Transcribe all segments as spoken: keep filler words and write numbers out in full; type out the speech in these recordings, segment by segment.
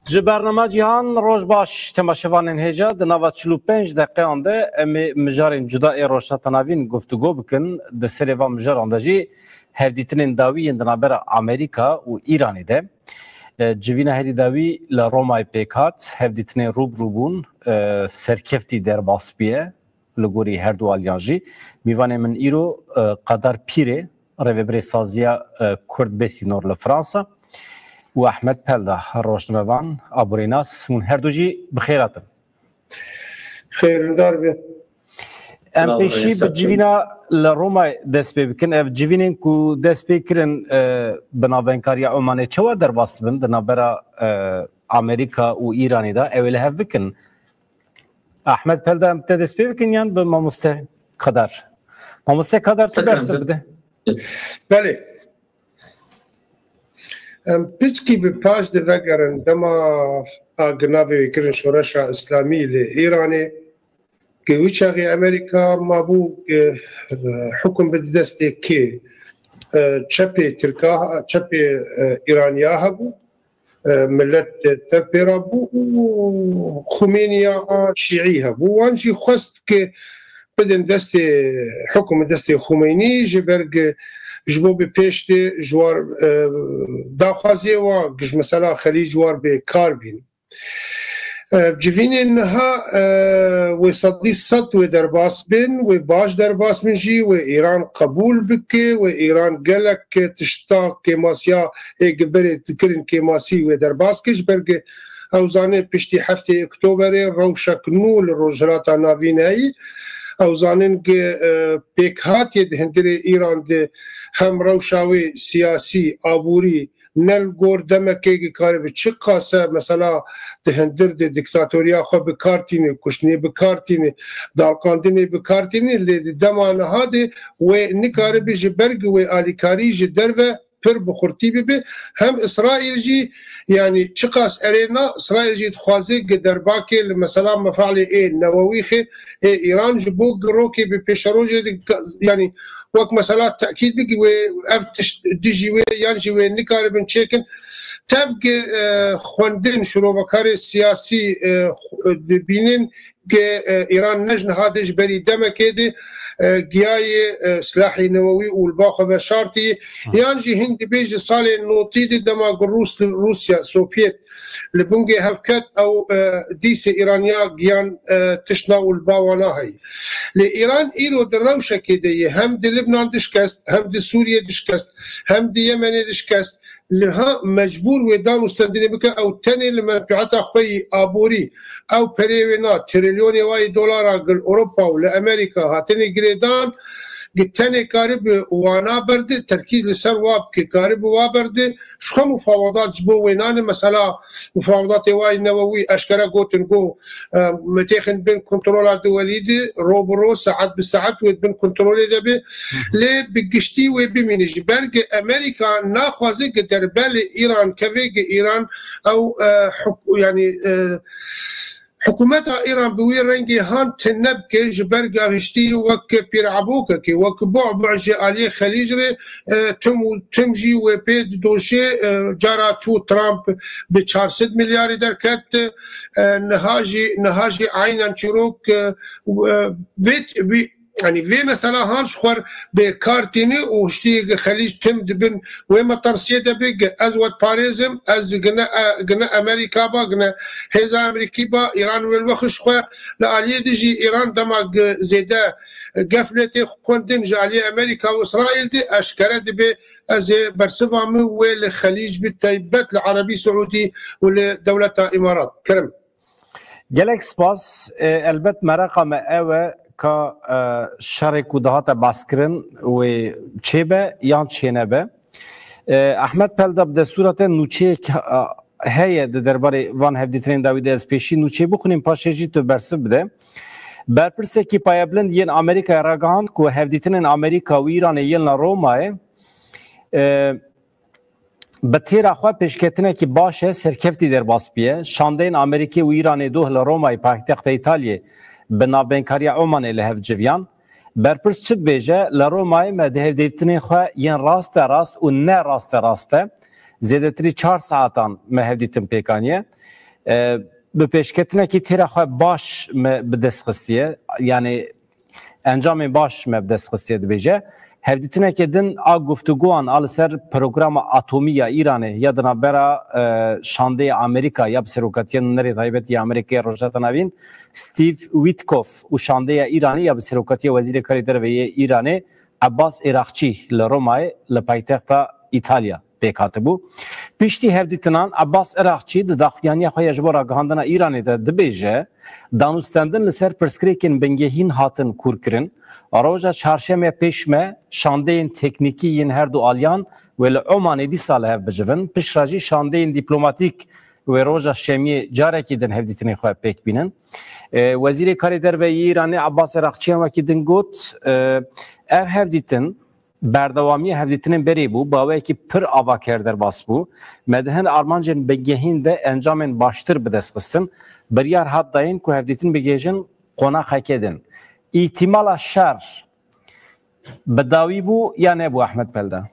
Ji bernama Cîhan, roj baş temaşevanên hêja. Di nava çil û pênc deqeyan de em ê mijarên cuda ê Rojhilata Navîn guftûgo bikin. Di serê van mijaran de jî hevdîtinên dawî yên di navbera Amerîka û Îranê de. E, civîna herî dawî li Romayê pêk hat. Hevdîtinên rû bi rû bûn. E, serkeftî derbas bûye li gorî her du aliyan jî. Mîvanê min îro, e, Qedar Pîrê, rêvebirê Saziya, e, Kurd Bêsînor li Fransa û Ehmed Pelda, rojnamevan, aborînas, hûn her du jî bi xêr hatin. Xêrindar be. Em Sağ olun, pêşî bi sağ olun. Civîna li Romay dest pê bikin. Ev civînên ku dest pê kirin, e, bi navbenkariya Omanê çawa derbas bin di navbera, e, Amerîka û Îranê de, ew ê li hev bikin? Ahmed Pelda, em te dest pê bikin yan bi mamoste Kadar? Mamoste Kadar, tu Sekan, bersiv bide. Belê. Em piçkî bi paş de vegerin dema a ginavê wê kirin şoreşa îslamî li Îranê, ke wî çaxê Amerîka mabû, ke, e, hukum bide destê kê, e, çepê Tirka, çepê, e, Îraniya hebû, e, milet tev pê re bû û Xumêniya a Şîî hebû. Wan jî xwest ke bidin destê, hukum destê Xumeynî, ji ber ge ji bo bi pêş de ji war, e, daxwaziyê wa, ji mesela Xelîc war bê kar bîn. E, civînên niha, e, wê sedî sed wê derbas bin, wê baş derbas bin jî, wê Îran qebûl bike, wê Îran gelek tişta kêmasiya ê gi berê dikirin kêmasî wê derbas ke, ji ber ge ew zanin piştî heftê Oktoberê rewşek nû li Rojhilata Navîn heyî. Ew zanin ge, e, pêkhatiyê di hundirê Îran de hem rewşa wê siyasî, aborî, ne li gor demekê ge karibe çi qase mesela di hundir de dîktatoriya xwe bi kar tîne, kuştinê bi kar tîne, dalqandinê bi kar tîne, lê di dema niha de wê nikaribe ji ber ge wê alîkarî ji derve pir bi xurtî bibe. Hem Îsraîl jî, yanî çiqas erê na, Îsraîl jî dixwaze ge derbakê li mesela mefalê ê newewî xê ê Îran ji bo ge rokê bi pêşerojê de, yanî wek mesela tekîd bike wê ev tişt dijî wê yan jî wê nikaribin çêkin. Tev ge, e, xwendin şirovekarê siyasî, e, xw-, dibînin ke, e, Îran ne ji niha de ji berî demekê de, e, giyayê, e, silahê newewî û li ba xwe veşartî, Hı. yan jî hin dibê ji salê notî de dema ku Rûs, Rûsya, Sovyet li bingê hev ket, ew, e, dîsê Îraniya giyan, e, tiştna û li ba wana heyî. Lê Îran îro di rewşekê de ye, hem di Libnan dişkest, hem di Sûriyê dişkest, hem di Yemenê dişkest, niha mecbûr wê dan û stendinê bike, ew tenê li menfiata xwe yî aborî, ew perê wê na, trilyonê wa yî dolara gil Ewropa û li Amerîka hatine girêdan, gi tenê karibe wana berde, terkîz li ser wa bike, karibe wa berde, ji xwe mufawedat ji bo wê nane, mesela mufawedatê wa yî newewî eşkere gotin, got, e, metêxin bin kontrola duwelî de, ro bi ro, saet bi saet wê di bin kontrolê de be. Hı hı. Lê bi giştî wê bimîne. Ji ber ge Amerîka naxwaze ge derbelê Îran keve, ge Îran ew, e, huk-, yanî, e, hikûmeta Îran bi wî rengê han tune bike, ji ber ge hiştî wek pîrebokekê, wek bu'bu' ji aliyê Xelîc re, e, tim û tim jî wê pê didoşe, e, cara çû Trump bi çar sed milyarî derket, e, niha jî, niha jî aynen çîrok, e, e, vê, vê, yanî vê mesela han ji xwe bi kar tîne û hiştî ge Xelîc tim dibin wê metirsiyê de be ge ez we diparêzim, ez gine, e, gine Amerîka ba, gine hêza Amerîkî ba, Îran wê li we xwe ji xwe li aliyê de jî Îran dema ge zêde gef lê tê xwendin ji aliyê Amerîka û Îsraîl de eşkere dibe ez ê bersiva min wê li Xelîc bi taybet li Erebî Siûdî û li dewleta Îmarat. Kerem. Gelek spas. E, elbet meraqa me ew e ka, e, şerê ku dihate baskirin wê çêbe yan çênebe. E, Ehmed Pelda, bi destûra te nûçeyek, e, heye di derbarê van hevdîtinên dawî de ez pêşî nûçeyê bixwînim, paşê jî tu bersiv bide. Berpirsekî payebilind yên Amerîkayê ragihand ku hevdîtinên Amerîka û Îranê yên li Romayê, e, bi têra xwe pêşketinekî baş e, serkeftî derbas bûye. Şandeyên Amerîkê û Îranê doh li Romayê, paytexta Îtalyê, bi navbenkariya Omanê li hev civiyan. Berpirs çi dibêje? Li Romayê me di hevdîtinên xwe yên rasterast û ne rasterast e Zêdetirî çar saetan me hevdîtin pêk aniye. E, bi pêşketinekî têra xwe baş me bi dest xistiye. Yanî encamê baş me bi dest xistiye dibêje. Hevdîtineke din a guftûgoyan a li ser programa atomî ya Îranê ya di navbera, e, şandeyê Amerîka ya bi serokatiya nûnerê taybet ya Amerîkayê Rojhilata Navîn, Steve Witkoff û şandeya Îranê ya bi serokatiya Wezîrê Karê Derve yê Îranê Abbas Êraqçî li Romayê li paytexta Îtalya pêk hatibû. Piştî hevdîtinan Abbas Êraqçî di daxuyaniya xwe ya ji bo ragihandina Îranê de dibêje, danûstendin li ser pirsgirêkên bingehîn hatin kûrkirin. Roja çarşemê pêş me şandeyên teknîkî yên her du aliyan wê li Omanê dîsa li hev bicivin. Piştre jî şandeyên dîplomatîk wê roja şemiyê carekî din hevdîtinên xwe pêk bînin. E, Wezîrê Karê Derve yê Îranê Abbas Êraqçiyan wekî din got, e, ev hevdîtin berdewamiya hevdîtinên berê bû, bi awayekî pir avaker derbas bû. Me di hin armancên bingehîn de encamên baştir bi dest xistin. Biryar hat dayîn ku hevdîtin bigihêjin qonaxeke din. Îhtimala şer bi dawî bû ya nebû, Ahmet Pelda?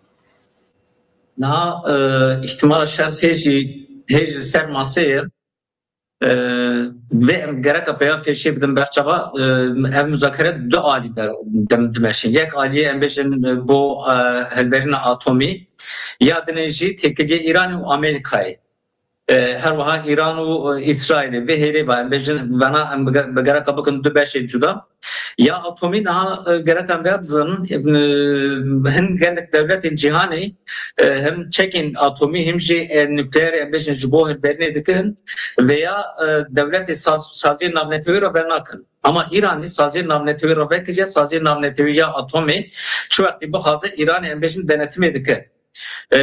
Niha, e, îhtimala şer hê jî, hê jî li ser masê ye. E, vê em gereka peya pêşê bidin ber çava, e, ev muzakere du alî de, de, dimeşin. Yek aliyê em bêjin, e, bo, e, hilberîna atomî, ya dinê jî têkiliyê Îranê û Amerîkayê. E, her wiha Îran û, e, Îsraîlê vê hêlê ve em bêjin, vena em bi ge-, bi gereka bikin du beşê cuda. Ya atomî niha, e, gereka em vê bizanîn, e, hin gelek dewletên cîhanê, e, him çekên atomî him jî, e, nukleer em bêjin ji bo hilberînê dikin. Veya, e, dewletê saz-, saziyên navnetewî re venakin. Ama Îranî saziyên navnetewî re vekiriye, saziyên navnetewî ya atomê çi wextî bixwaze Îranê em bêjin denetimê dike. E,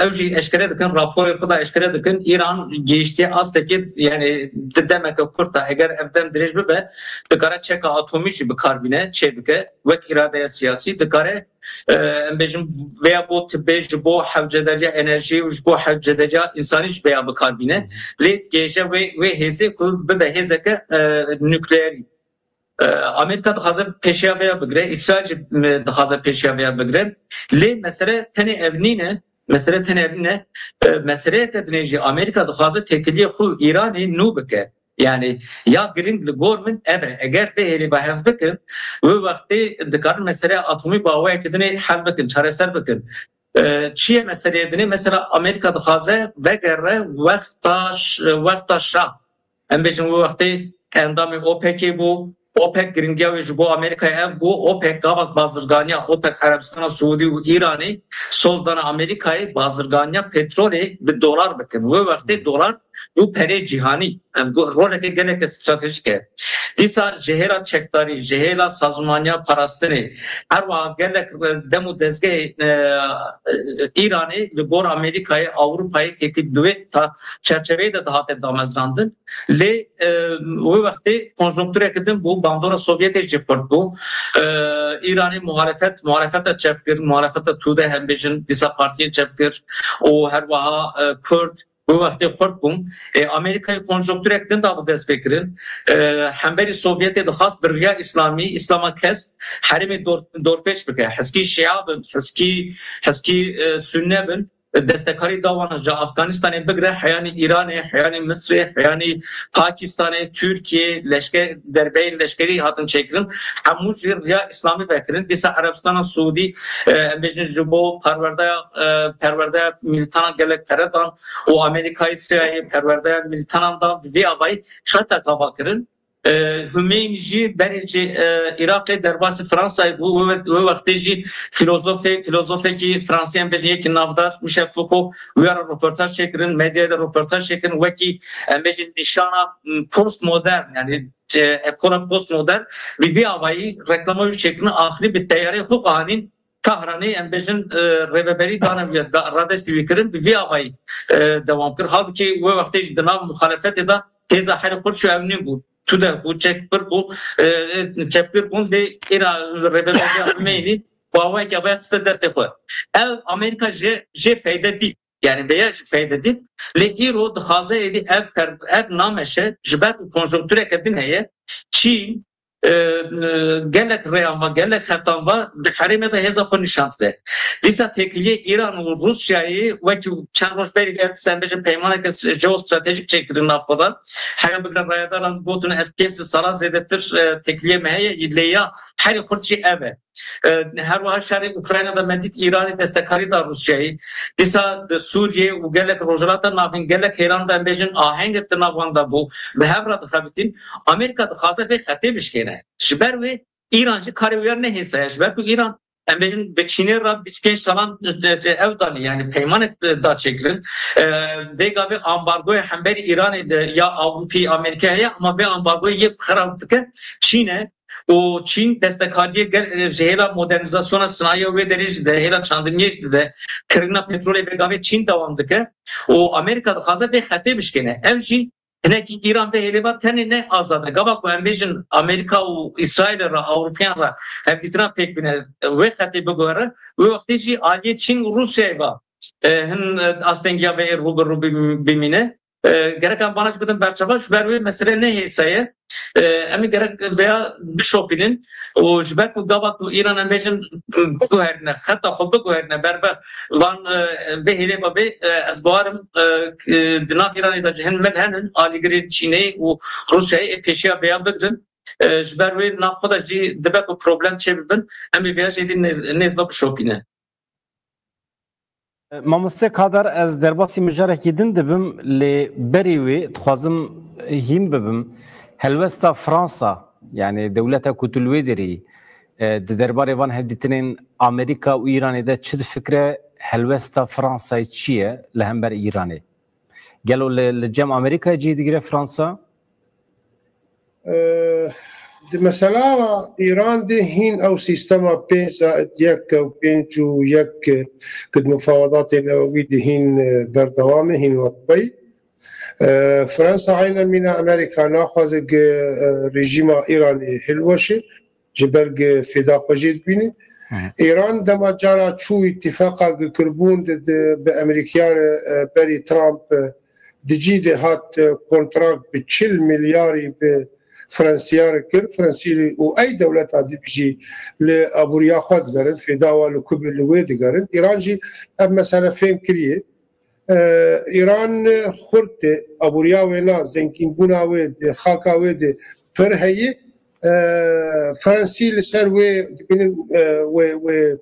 ew jî eşkere dikin, raporê xwe de eşkere dikin, Îran gihiştiye astekê, yani di demeke kurt de, eger ev dem dirêj bibe, dikare çeka atomî jî bi kar bîne, çê bike, wek îradeya siyasî, dikare, e, em bêjin, veya bo tibê, ji bo hewcedariya enerjiyê û ji bo hewcedariya însanî jî veya bi kar bîne. Lê digihêje wê, wê hêzê ku bibe hêzeke, e, nukleerî. E, Amerîka dixwaze pêşiya vê ya bigire, Îsraîl jî, e, dixwaze pêşiya vê ya bigire. Lê mesele tenê ev nîne, mesele tenê ev nîne, e, meseleyeke dinê jî Amerîka dixwaze têkiliyê xwe û Îranê nû bike. Yani ya giring li gor min ev e. Eger vê hêlê ve hev bikin, wê wextê dikarin meseleya atomî bi awayekî dinê hel bikin, çareser bikin. E, çi ye meseleyê dinê? Mesela Amerîka dixwaze vegere wexta ş-, wexta şa. Em bêjin wê wextê endamê OPEC'ê bû. OPEC giringiya wê ji bo Amerîkayê ev bû. OPEC gavak bazirganiya, OPEC Erebistana Siûdî û Îranê soz dana Amerîkayê bazirganiya petrolê bi dolar bikin. Wê wextê dolar bû perê cîhanî. Ev go-, roleke geleke stratejîk e. Dîsa ji hêla çekdarî, ji hêla sazûmaniya parastinê, her wiha gelek dem û dezgehê, e, Îranê li gor Amerîkayê, Ewropayê têkil di wê ta-, çerçeveyê de dihate damezrandin. Lê, e, wê wextê konjonktureke din bû, bandora Sovyetê jî xurt bû. E, Îranê muhalefet, muhalefeta çepgir, muhalefeta tude hem bêjin, dîsa partiyên çepgir û her wiha, e, Kurd, wê wextê xurt bûn. E, Amerîkayê konjonkturek din da bi dest pê kirin. E, hemberî Sovyetê dixwast bi riya Îslamî, Îslama kesk, herêmê dor-, dorpêç bike. Heskî Şia bin, heskî, heskî, e, Sunne bin. Destekarî da wan ji Afganistanê bigire, heyanî Îranê, heyanî Misrê, heyanî Pakistanê, Tirkiyê, leşke-, derbeyên leşkerî hatin çêkirin. Hemû jî riya Îslamî vekirin. Dîsa Erebistana Siûdî, e, em bêjin ji bo perwerdeya, e, perwerdeya milîtanan gelek pere dan û Amerîkayê, C I A'yê perwerdeya milîtanan dan, bi vî avayî xeta gava kirin. E, Hümeyînî jî berê ji, e, Iraqê derbasî Fransayê bû, wê, wê wextê jî filozofê, filozofekî Fransî, em bêjin yekî navdar, Michel Foucault, wî ara roportaj çêkirin, medyayê de roportaj çêkirin, wekî, em bêjin nîşana, m, postmodern, yani, e, ekola postmodern, bi vî avayî reklama wî çêkirin, axirî bi teyarê xwe xwe anîn Tahranê, em bêjin, e, rêveberî dane wî, da, radestî wî kirin, bi vî avayî, e, dewam kir. Halbûkî wê wextê jî di nav muxalefetê de hêza herî xurt şu ev nîn bû. Tude bû, çekbir bû, e, çepgir bûn, lê êra rêveberiya Hümeyînî bi awayekî avaya xiste destê xwe. Ev Amerîka jê, jê feyde dît. Yani veya jî feyde dît. Lê îro dixwaze êdî ev per-, ev nameşe ji ber ku konjonktureke din heye, Çîn, e, e, gelek rêyan ve, gelek xetan ve di herêmê de hêza xwe nîşan dide. Dîsa têkiliyê Îran û Rûsyayê wekî çend roj berî vê dîsa em bêjin peymaneke jeostratejîk çêkirin nav xwe de. Heya bigre rayedaran gotin ev pênc sed sala zêdetir, e, têkiliyê me heye, lê ya herî xurt jî ev e. E, her wiha şerê Ukrayna de me dît Îranê destekarî da Rûsyayê. Dîsa di Sûriyê û gelek Rojhilata Navîn, gelek hêlan de em bêjin ahengek di nav wan de bû. Bi hev re dixebitîn. Amerîka dixwaze vê xetê bişkêne. Ji ber wê Îran jî karê wê ya nehêsaye. Ji ber ku Îran, em bêjin, bi Çînê re bîst û pênc salan, e, e, ew danî, yani peymanek da çêkirin. E, vê gavê ambargoya hemberî Îranê de ya Ewropî, Amerîka heye, ama vê ambargoyê yek xirab dike Çîn e. Û Çîn destekariyê gel-, e, ji hêla modernizasyona sinayiya wê derê jî dide, hêla çandiniyê jî dide, kirina petrolê vê gavê Çîn dewam dike. Û Amerîka dixwaze vê xetê bişkêne. Ev jî hinekî Îran vê hêlê va tenê ne azad e. Gava ku em bêjin Amerîka û Îsraîlê re, Ewropiyan re hevdîtina pêk bîne, wê xetê biguhere, wê wextê jî aliyê Çîn û Rûsyayê va, e, hin, e, astengiya vê rû bi rû bim-, bimîne. E, gerek em vana jî bidin berçava, ji ber wê mesele ne hêsa ye. E, em ê gerek vêya bişopînin û ji ber ku gava ku Îran em bêjin biguherîne, xeta xwe biguherîne ber bi van, e, vê hêlê ve bê, e, ez bawerim, e, k-, di nav Îranê de jî hin mil henin, alîgirên Çînê û Rûsyayê ê pêşiya vêya bigrin. E, ji ber wê nav xwe de jî dibe ku problem çêbibin, em ê vêya jêdî nêz, nêz ve bişopîne. Mamoste Kadar, ez derbasî mijarekî din dibim, lê berî wê dixwazim hîn bibim. Helwesta Fransa, yani dewleta ku tu li wê derê yî, e, di derbarê van hevdîtinên Amerîka û Îranê de çi difikire, helwesta Fransayê çi ye li hember Îranê? Gelo li, li cem Amerîkayê cihê digire Fransa? E, di mesela Îran de hîn ew sîstema pênc zaid yek û pênc û yek, e, ku di mufawedatê newewî de hîn, e, berdewam e, hîn wek xwe yî. E, Fransa eyne mîna Amerîka naxwaze ku, e, rejîma Îranê hilweşe, ji ber ku fêda xwe jê dibîne. Hı hı. Îran dema cara çû îtîfaqa ku kiribûn di, di, bi Amerîkiya re, e, berî Trump, e, di cî de hat, e, kontrakt bi çil milyarî bi Fransiya re kir. Fransî û ey dewleta dî jî li aboriya xwe digerin, fêda wa li ku bi li wê digerin. Îran jî ev mesele fêm kiriye. E, Îran xurt e, aboriya wê na, zengînbûna wê di xaka wê de pir heye. E, Fransî li ser wê dibînin, e, wê, wê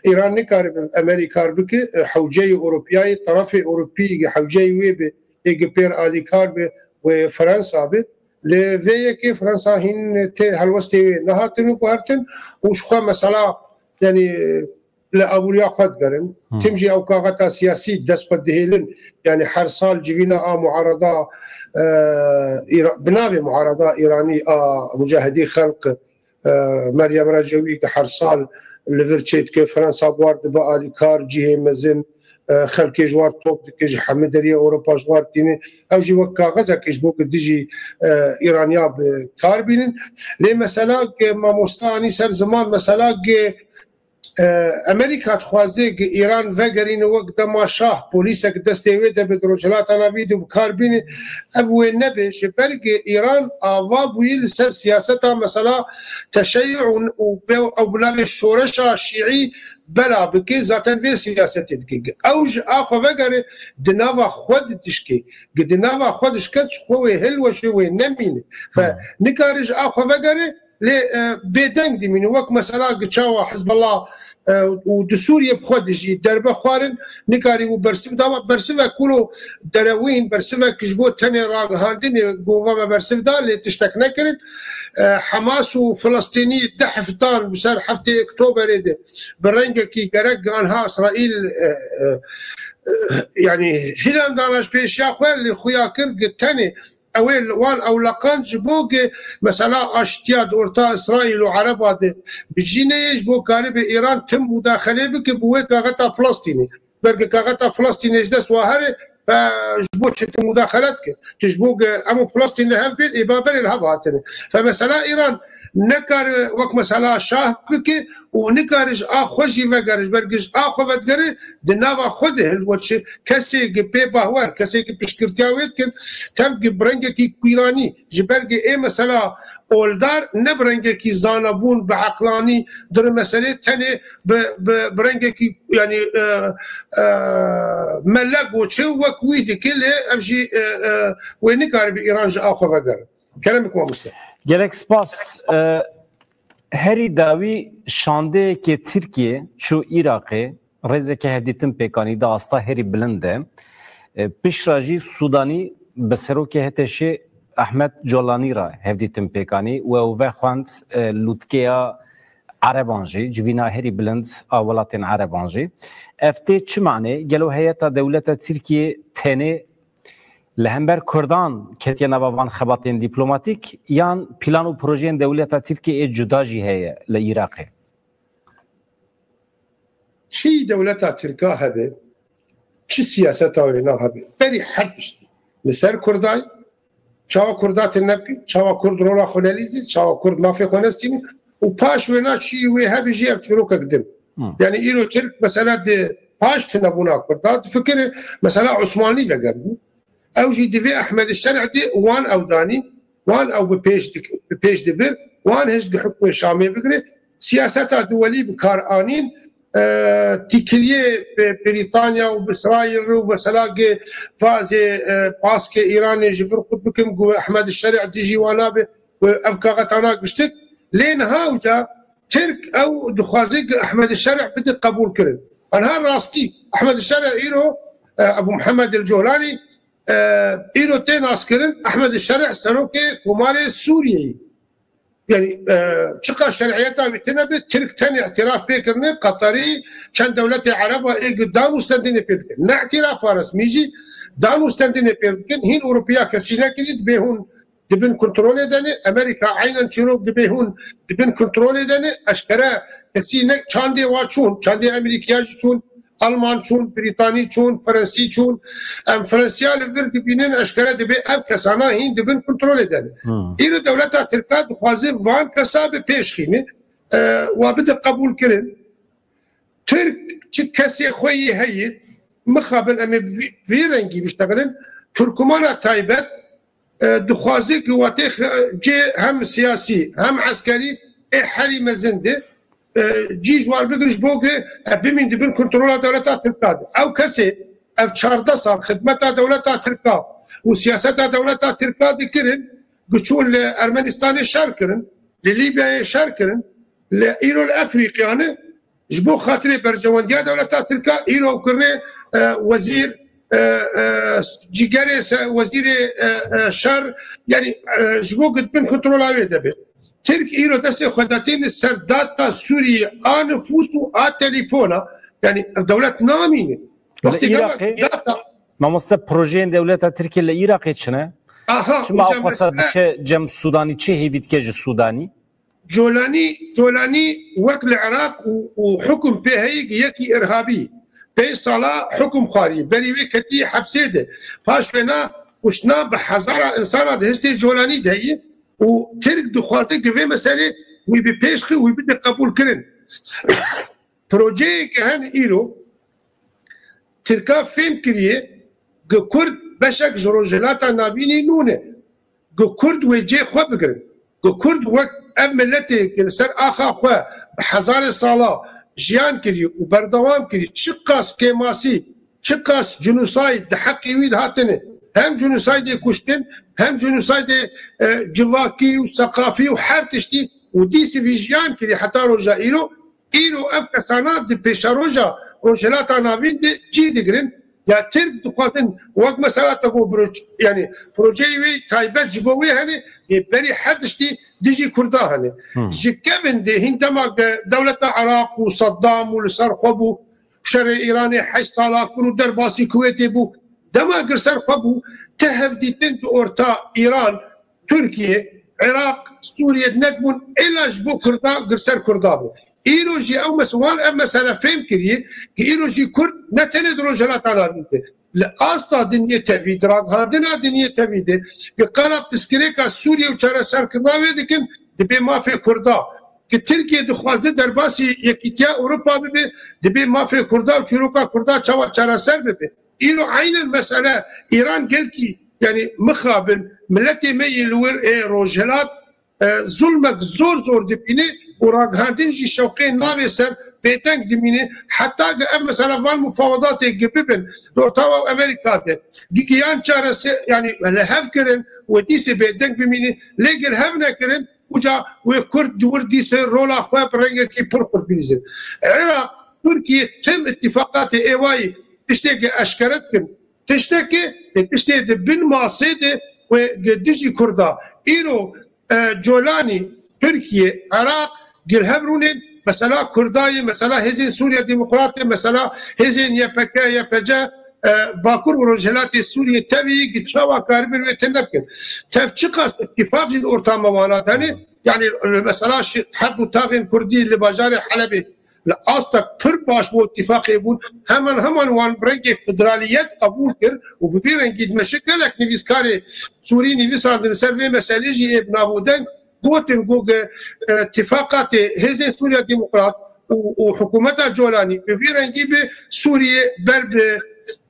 Îran nikaribe emerî kar bike, e, hewceyê Ewropiyayê, terefê Ewropî hewceyê wê be, ê gi pêr alîkar be, wê Fransa be. Lê vê yekê Fransa hîn tê helwestê wê nehatin û guhertin û ji xwe mesela, yani, li aboriya xwe digerin. Hmm. Tim jî ew kaxeta siyasî dest xwe dihêlin. Yani her sal civîna a muarada, e, Îra-, bi navê muarada Îranî a Mucahidî Xelq, e, Meryem Recewî ki her sal li vir çê dike, Fransa bi war dibe alîkar, cihê mezin, e, xelkê ji war top dike, ji hemî deriyê Ewropa ji war tîne. Ew jî wek kaxezekê ji bo ku dijî, e, Îraniya bi kar bînin. Lê mesela ki mamosta anî ser ziman, mesela ki e, Amerîka dixwaze ku Îran vegerîne wek dema şah, polîsek destê wê de be di Rojhilata Navî de bi kar bîne, ev wê nebe, ji ber ku Îran ava bûyî li ser siyaseta mesela teşeyyû û, û, û bi navê şoreşa şîî bela bike, zaten vê siyasetê dike. Ew ji a xwe vegere di nava xwe de dişke, ku di nava xwe dişke ji xwe wê hilweşe wê nemîne. Fe Hmm. nikare ji a xwe vegere, lê, e, bêdeng dimînin. Wek mesela gi çawa Hizbullah, e, û di Sûriyê bi xwe dijî derbe xwarin, nikarî û bersiv dawa, bersivek kuro derewîn, bersivek ji bo tenê ragihandinê gova me bersiv da, lê tiştek nekirin. E, Hamas û Filistînî deh heftan bi ser heftê Oktoberê de bi rengekî gerek gi anha Îsraîl, e, e, e, yani hîlan dana ji pêşiya xwe, lê xuya kir gi tenê ew ê li wan ewleqand ji bo ku mesela aştiya di orta Îsraîl û Ereba de bi cî neyê, ji bo karibê Îran tim mudaxelê bike bi wê kaxeta Filistînê. Belkî kaxeta Filistînê ji dest wa here, e, ji bo çi tim mudaxele dike? Tu ji bo ku em û Filistîn li hev bên, ê ba berê li hev hatine. Fe mesela Îran nekare wek mesela şah bike û nikare ji a xwe jî vegere, ji ber ji a xwe vedigere di nava xwe de hilweşe. Kesê ki pê bahwer, kesê ki piştgirtiya wê dikin, tev ki bi rengekî kûranî, ji ber ki ê mesela oldar ne bi rengekî zanabûn, bi eqlanî diri meselê, tenê bi, bi, bi rengekî, yanî, e, e, mele goçe wek wî dike, lê ev jî, e, e, wê nikare bi Îran ji a xwe vegere. Kerem bik mamoste. Gelek spas. E, herî dawî şandeyeke Tirkiyê çû Iraqê, rêzeke hevdîtin pêkanî di asta herî bilind de. E, piştre jî Sûdanî bi serokê H T Şê Ahmet Colanî re hevdîtin pêkanî û ew vexwend, e, lûtkeya Ereban jî, civîna herî bilind a welatên Ereban jî. Ev tê çi manê? Gelo heyeta dewleta Tirkiyê tenê li hember Kurdan ketiye nava van xebatên dîplomatîk, yan plan û projeyên dewleta Tirkiyê ê cuda jî heye li Iraqê? Çi dewleta Tirka hebe, çi siyaseta wêna hebe, berî her tiştî li ser Kurday, çawa Kurda tune bike, çawa Kurd rola xwe nelîzî, çawa Kurd mafê xwe nestînî û paş wêna çi wê hebe jî ev çîrokek din. Hmm. Yanî îro Tirk mesela di paş tunebûna Kurda difikire mesela Osmanlî vegeribû. Ew jî divê Ehmed Şer'dî wan ew danî, wan ew bi pêş dik-, bi pêş dibir, wan hişt gi hukmê Şamê bigire. Siyaseta duwelî bi kar anîn, e, tîkiliyê bi Brîtanya û bi Îsraîl re û mesela gi vazê, e, baskê Îranê ji vir qut bikin, ku Ehmed Şer'dî jî wana be, ku ev kaxetana giştik. Lê niha uca Tirk ew dixwaze ku Ehmed Şer'dî bide qebûl kirin. Anha rastî Ehmed Şer'dî îro, e, Ebu Muhammed el Colanî, e, îro tê naskirin Ehmed Şer'dî serokê Komarê Sûriyeyê. Yanî, e, çiqa şer'iyeta wî tune be, Tirk tenê îtiraf pê kirine, Qeterî, çend dewletê Ereba ê gi dan û stendinê pê dikin. Ne îtirafa resmî jî dan û stendinê pê dikin. Hîn Ewropiya kesî nekirî, dibê hûn di bin kontrolê de ne. Amerîka eynen çîrok, dibê hûn di bin kontrolê de ne. Eşkere kesî ne, çandê wa çûn, çandê Amerîkiya jî çûn. Alman çûn, Brîtanî çûn, Frensî çûn. Em Frensiya li vir dibînin, eşkere dibe ev kesana hîn di bin kontrolê de ne. Hmm. Îro dewleta Tirka dixwaze van kesa bi pêş xîne, e, wa bide qebûl kirin. Tirk çi kesê xwe yê heye, mixabin em ê bi vî, vî rengî biştexilin. Turkumana taybet, e, dixwaze ku watê xe-, cê hem siyasî hem eskerî ê herî mezin de, e, cî ji war bigir ji bo ku, e, bimîn di bin kontrola dewleta Tirka de. Ew kesê ev çardeh sal xidmeta dewleta Tirka û siyaseta dewleta Tirka dikirin, ku çûn li Ermenistanê şer kirin, li Lîbyayê şer kirin, li îro li Efrîqya ne, ji bo xatirê berjewendiya dewleta Tirka îro kirine, e, wezîr, e, e, cîgerê se-, wezîrê, e, e, şer, yanî, e, ji bo ku di bin kontrola wê de be. Tirk îro destê xwe datîne ser data Sûriyê, a nifûs û a telefona, yanî ev dewlet namîne. Li Wextê gava Iraqê, data mamoste, projeyên dewleta Tirkiyê li Iraqê çi ne? Aha, Çima uca ew qasa mesele diçe cem Sûdanî, çi hêvî dike ji Sûdanî? Colanî, Colanî wek li Iraq û, û hukum pê heyî yekî irhabî. Pênc sala hukum xwarî. Berî wê ketî hepsê de. Paş wêna kuştina bi hezara insana di histê Colanî de ye û Tirk dixwaze ki vê meselê wî bi pêş xi, wî bide qebûl kirin. Projeyeke hene îro Tirka fêm kiriye, ki Kurd beşek ji Rojhilata Navînî nûne. Ku Kurd wê cê xwe bigirin. Ku Kurd wek ev miletê ki li ser axa xwe bi hezarê sala jiyan kirî û berdewam kirî, çiqas kêmasî, çiqas cînosayd di heqê wî de hatine, hem cînosaydê kuştin, hem cînosaydê, e, civakî û seqafî û her tiştî û dîsî vî jiyan kirî heta roja îro, Îro ev kesana di pêşeroja Rojhilata Navîn de cî digirin. Ya Tirk dixwazin wek mesela te got proje, yanî projeyê wê taybet ji bo wê hene, yê berî her tiştî dijî Kurda hene. Hmm. Ji kevin de hîn dema de dewleta Iraq û Saddam û li ser xwe bû, şerê Îranê heşt sala kir û derbasî Kuwêtê bû, dema gir ser xwe bû, ti hevdîtin di orta Îran, Tirkiye, Iraq, Sûriye nedibûn êla ji bo Kurda, girser Kurda bû. Îro jî ew mes-, wan ev mesele fêm kiriye, ki îro jî Kurd ne tenê di Rojhilata Navîn de, li asta dinyê tevî, di ragihandina dinyê tevî de, ki qala pirsgirêka Sûriye û çareserkirina wê dikin, dibê mafê Kurda. Ki Tirkiye dixwaze derbasî Yekîtiya Ewropa bibe, dibê mafê Kurda û çîroka Kurda çawa çareser bibe. Îro eynen mesele Îran gelkî, yanî mixabin, miletê me yê li wir ê Rojhilat, e, zulmek zor zor dibîne û ragihandin jî şewqê navê ser bêdeng dimîne. Heta ki ev mesela van mufawedatê ki bibin, di ortawa û Amerîka de, gigiyan çaresi, yanî li hev kirin û dîsê bêdeng bimîne, lê gel hev nekirin, uca wê Kurd di wir dîsê rola xwe bi rengekî pir xurt bilîzin. Iraq, Tirkiye tim îtîfaqatê êwayî tiştê ki eşkere dikin. Tiştekî, e, tiştê di bin masê de wê gi dijî Kurda. Îro, e, Colanî, Tirkiye, Iraq, gil hev rûnên, mesela Kurdayê, mesela Hêzên Sûriye Demokratê, mesela Hêzên Y P G, Y P G, e, Bakur û Rojhilatê Sûriye tevî gi çawa karibin wê tende bikin. Tev çiqas îtîfaq jî di orta me wana tenê, yanî, e, mesela şi-, her du taxên Kurdî li bajarê Helebê li astek pir baş bo îtîfaqê bûn, heman heman wan bi rengê federaliyet qebûl kir û bi vî rengî dimeşe gelek nivîskarê Sûrî nivîsandin ser vê meselê jî ê bi nav û deng gotin ku, e, îtîfaqatê Hêzên Sûriya Demokrat û, û hikûmeta Colanî bi vî rengî bi Sûriyê ber bi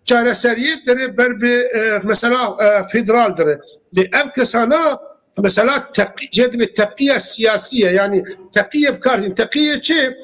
çareseriyê dire, ber bi, e, mesela, e, federal dire. Lê ev kesana mesela teqî-, jê dibê teqiya siyasî ye, yanî teqiye bi kar tîn. Teqiye çi?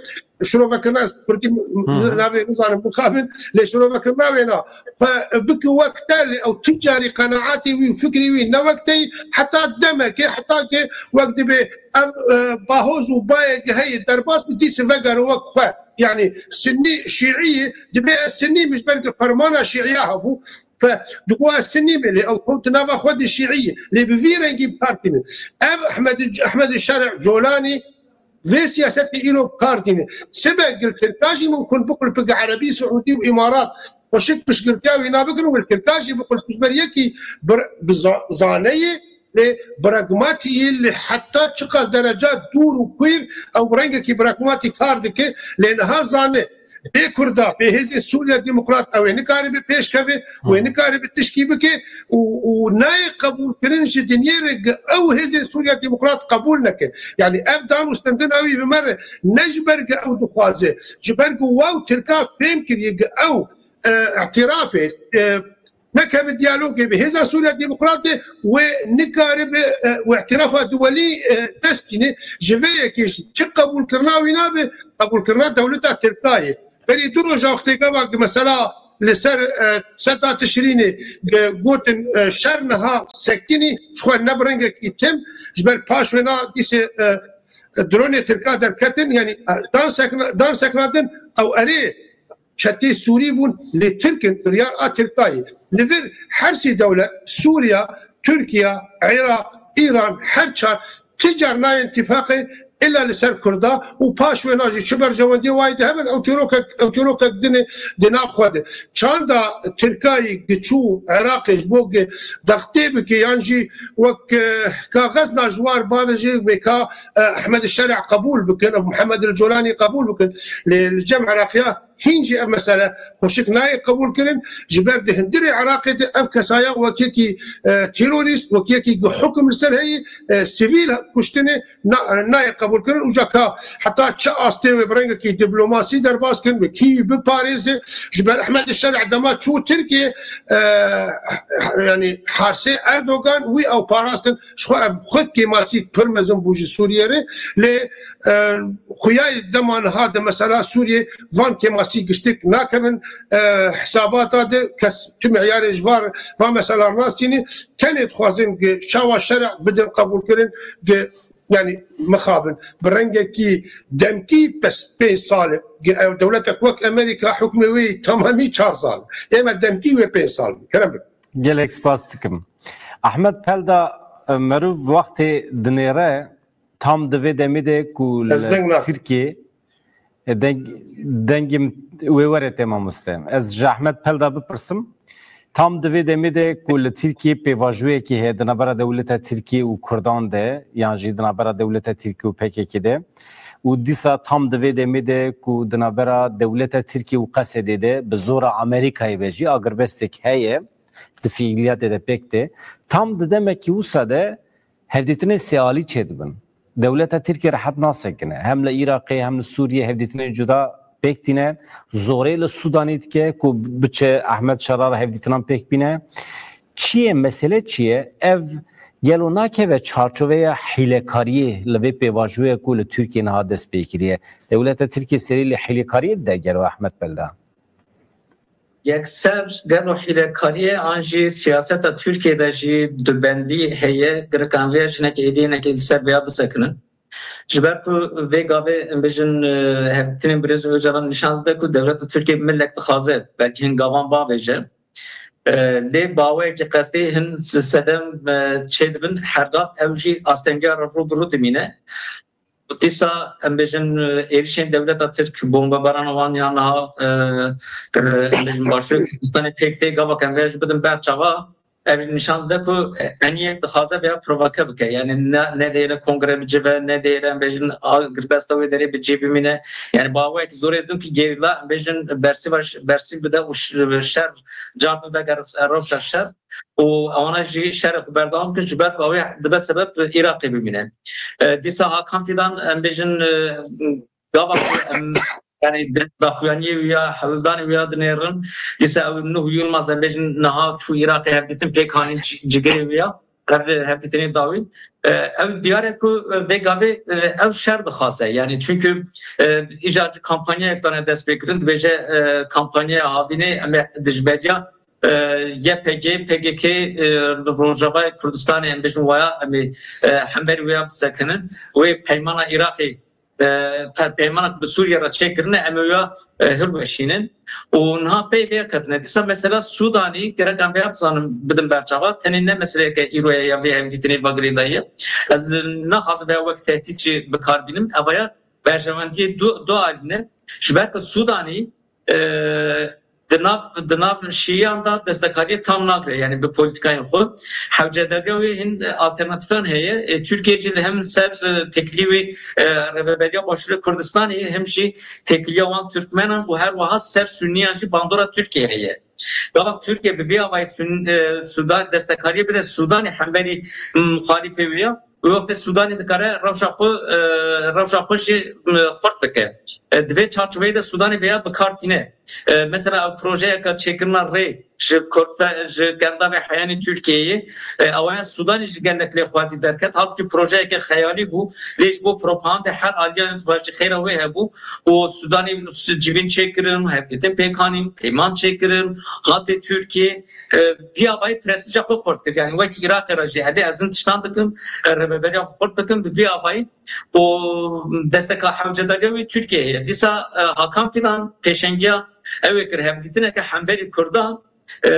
Şirovekirina, ez kurdî Hı hı. navê nizanim mixabin, lê şirovekirina wêna xwe bike wek te, lê ew tu carî qenaetê wî û fikrê wî ne wek te yî, heta demekê, heta ki wek dibê ev, e, bahoz û bayek heye derbas bi dîsê vegere wek xwe. Yanî Sinnî, Şîî, dibê ez Sinnî, min ji ber ki fermana Şîiya hebû, fe, digo ez Sinnî me, lê ew xwe di nava xwe de Şîî ye. Lê bi vî rengî bi kar tînin. Ev Ehmed, Ehmed Şerî Colanî vê siyasetê îro bi kar tîne. Sibe gil Tirka jî mumkin biqulpe gi Erebî Siûdî û Îmarat xweşik piştgirtiya wîna bikin û gil Tirka jî biqulpe ji ber yekî bir, bi za-, zaneyê lê pragmatî yî, lê heta çiqas dereca dûr û kûr ew bi rengekî pragmatî kar dike, lê niha zane. Bê Kurda, bê Hêzên Sûriya Demokrat ew ê nikaribe pêş keve, wê nikaribe tişkî bike û, û nayê qebûlkirin ji dinyê re ge ew Hêzên Sûriya Demokrat qebûl neke. Yanî ev dan û stendina wî bi me re ne ji ber ge ew dixwaze, ji ber ge wa û Tirka fêm kiriye ge ew, e, îtirafê, e, nekeve diyalogê bi Hêza Sûriya Demokrat de wê nikaribe, e, wê îtirafa duwelî, e, dest tîne. Ji vê yekê jî çi qebûlkirina wî nabe, qebûlkirina dewleta Tirka ye. Berî du roja wextê gava ki mesela li ser, e, seta Tişrînê, e, gotin, e, şer niha sekinî, ji xwe ne bi rengekî tim, ji ber paş wêna dîsê, e, dronê Tirka derketin, yanî, e, dan sekna-, dan seknandin ew erê çetê Sûrî bûn, lê Tirk in, biryar a Tirka ye. Li vir her sê dewlet, Sûriya, Tirkiye, Iraq, Îran, her çar ti car nayên îtîfaqê illa li ser Kurda û paş wêna jî çi berjewendiyê wayî dihevin, ew çîrokek, ew çîrokek din e di nav xwe de. Çanda Tirkayî giçû Iraqê ji bo gi dextê bike yan jî wek, eh, kaxezna ji war bavêje wê ka, eh, Ehmed Şerî qebûl bikin, Mihemed El Colanî qebûl bikin. Lê li cem Iraqiya hîn jî ev mesele xweşik nayê qebûlkirin. Ji ber di hundirê Iraqê de ev kesaya wek yekî, e, terorîst, wek yekî ku hukum li ser heyî, e, sivîl kuştinê na-, nayê qebûlkirin. Uca ka heta çi astê wê bi rengekî diplomasî derbas kin, wê kî wî biparêze. Ji ber Ehmed Şerî dema çû Tirkiye, e, yanî harsê Erdogan wî ew parastin. Ji xwe ev xwe kêmasî pir mezin bû ji Sûriyê re. Lê, e, xuyayê dema niha de mesela Sûriyê van kêmasî giştik nakevin, e, hesabata de kes tu meyarê ji var, van mesela nastînî, tenê dixwazin ki çawa şerî bidin qebûlkirin ki, yanî mixabin. Bi rengekî demkî pes pênc sal e ki ew dewletek wek Amerîka hukmê wê tamamî çar sal. Ê me demkî wê pênc sal. Kerem bike. Gelek spas dikim. Ahmet Pelda, e, meriv wextê dinêre tam di vê demê de ku Ez li deng nakim. Tirkiye, e, deng, dengê min wê were tê mamoste. Ez ji Ahmet Pelda bipirsim. Tam di vê demê de ku li Tirkiye pêvajoyekê heye di navbera dewleta Tirkiye û Kurdan de, yan jî di navbera dewleta Tirkiye û P K K de. Û dîsa tam di vê demê de ku di navbera dewleta Tirkiye û Qesedê de bi zora Amerîkayê ve jî agirbestek heye. Di fiiliyatê de pêk tê. Tam di demekî wisa de hevdîtinên sêalî çêdibin. dewleta Tirkiyê rehet nasekine. Hem li Iraqê hem li Sûriyê hevdîtinên cuda pêk tîne. Zorê li Sûdanê dike ku biçe Ehmed Şera re hevdîtinan pêk bîne. Çi ye, mesele çi ye? Ev gelo nakeve çarçoveya hîlekariyê li vê pêvajoyê ku li Tirkiyê niha dest pê kiriye? Dewleta Tirkiyê serî li hîlekariyê dide gelo Ehmed Belda? Yekser gelo hîlekariyê an jî siyaseta Tirkiyê de jî dubendî heye, girikan vê jinekê êdî hinekî li ser vêya bisekinin. Ji ber ku vê gavê em bêjin, e, hevdîtinên Birêz Ocalan nîşan dide ku dewleta Tirkiyê milek dixwaze, belkî hin gavan bavêje. E, lê bi awayekî qestî hin sedem, e, çêdibin, her gav ew jî astengiya re rû bi rû dimîne. Dîsa em bêjin, e, êrişên dewleta Tirk, bombebarana wan ya niha, e, e, em bêjin Başûrê Kurdistanê pêk tê, gava em vê jî bidin ber çava, ev nîşan dide ku, e, eniyek dixwaze vêya provoke bike. Yani ne, nedihêre kongre bi cih ve, nedihêre em bêjin a, girbesta wê derê bi cih bimîne. Yani bi awayekî zorê dibin ku gerîla em bêjin bersîva ş-, bersîv bide û ş-, şer carna veger rewşa şer. Û ewana jî şerê xwe berdewam bikin, ji ber ku ew ê dibe sebeb Iraqê bimîne. E, dîsa Hakan Fidan, em bêjin, e, gava ku em, yani de-, daxuyaniyê wî ya, hewldanê wî ya dinêrin. Dîsa ew Nuh Yilmaz, em bêjin niha çû Iraqê hevdîtin pêk hanîn ci-, cigirê wî ya. Ev hevdîtinê dawî. E, ew diyar e ku, e, vê gavê, e, ew şer dixwaze. Yani çünkü, e, îcar ji kampanyayek tane dest pê kirin, dibêje, e, kampanyaya havînê em ê dijberiya e, Y P G, P K K, e, li Rojavayê Kurdistanê em bêjin waya, em ê, e, hemberî wêya bisekinin. Wê peymana Iraqê, e, pe-, peymana ku bi Sûriye re çêkirine, em ê wêya, e, hilweşînin. Û niha pey vê ketine. Dîsa mesela Sûdanî, gerek em vêya bizanin, bidin berçava. Tenê ne meseleyeke îro ye ya vê hevdîtinê ve girêdayî ye. Ez naxwazim vêya wek tehdît jî bi kar bînim. Evaya berjewendiyê du, du alî ne. Ji ber ku Sûdanî, e, di nav, di nav şîyan de destekariyê tam nagre, yani bi polîtikayên xwe. Hewcedarîya wê hin alternatîfan heye. E, Tirkiye jî li hem ser, e, têkilî wê, e, Rêveberiya Başûrê Kurdistanê, hem jî têkiliya wan Tirkmenan û her wiha ser Sunniyan jî bandora Tirkiye heye. Gava Tirkiye bi vî avayî Sun-, e, Sudan, destekariyê bide Sudanê hemberî, m, muxalîfê wê ya, wê wextê Sudanê dikare rewşa xwe, e, rewşa xwe jî, e, xurt bike. E, di vê çarçoveyê de Sudanê vêya bi kar tîne. E, mesela ew projeyeke çêkirina rê ji Kurfe-, ji Kendavê Heyanî Tirkiyeyê, e, ewaya Sudanê ji gelek lê xwedî derket. Halbûkî projeyeke xeyalî bû, lê ji bo propagandê her aliyan ve ji xêra wê hebû. Û Sudanê civîn çêkirin, hevdîtin pêk anîn, peyman çêkirin, hate Tirkiyê. E, vî avayî prestîja xwe xurt kir. Yani wekî Iraqê re jî, hevê ez hin tiştan dikim, e, rêveberiya xwe xurt dikim, bi vî avayî û desteka hewcedariya wî Tirkiye heye. Dîsa, e, Hakan Fidan pêşengiya ew ê kir, hevdîtineke hemberî Kurdan, e,